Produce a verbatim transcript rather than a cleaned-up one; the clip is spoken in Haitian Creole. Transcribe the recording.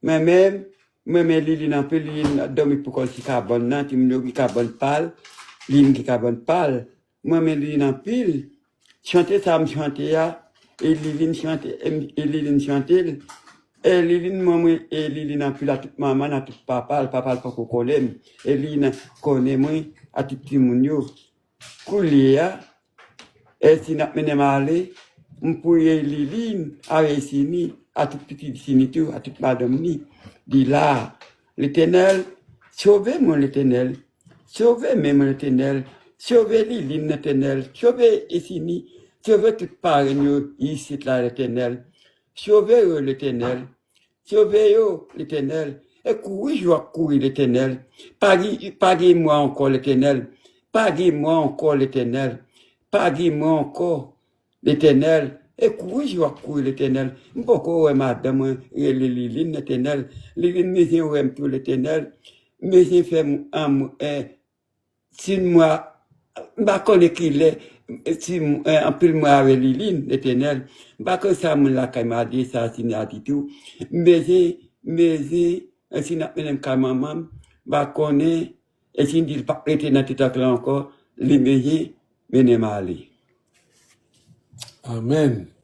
Mwen menm, mwen renmen Liline anpil, Liline ap dòmi pou kò l sou kabann nan, timoun yo gen kabann pa l, Liline gen kabann pa l. Mwen renmen Liline anpil. Chante sa m chante a, e Liline chante, e, e Liline chante l. E Liline, mwen, mwen, e Liline anpil a tout manman l, a tout papa l, papa l poko konnen m. E Liline konnen mwen, a tout timoun yo. Koulye a, Èsini ap mennen m ale, m priye Liline, a Èsini, a tout pitit Èsini tou, a tout madanm ni. Di la, Letènèl, sove mwen, Letènèl. Sove men mwen, Letènèl. Sove Liline, Letènèl. Sove Èsini. Sove tout parenn yo isit la, Letènèl. Sove yo, Letènèl. Sove yo, Letènèl. E kouri jan w ap kouri, Letènèl. Pa gen, pa gen mwa ankò, Letènèl. Pa gen mwa ankò, Letènèl. Pa gen mwa ankò, Letènèl. E kouri jan w ap kouri, Letènèl. M poko wè madanm mwen rele Liline, Letènèl. Liline bezwen wè m tou, Letènèl. Bezwen fè m, an, eh, si mwa, m pa konnen kilè, si m, eh, anpil mwa avè Liline, Letènèl. M pa konn sa moun lakay m a di, sa si m a di tou. M bezwen, m bezwen, eh, si n ap mennen m kay manman m, m pa konnen, e si n di l p ap rete nan ti tank lan ankò, li bezwen mennen m ale. Amèn.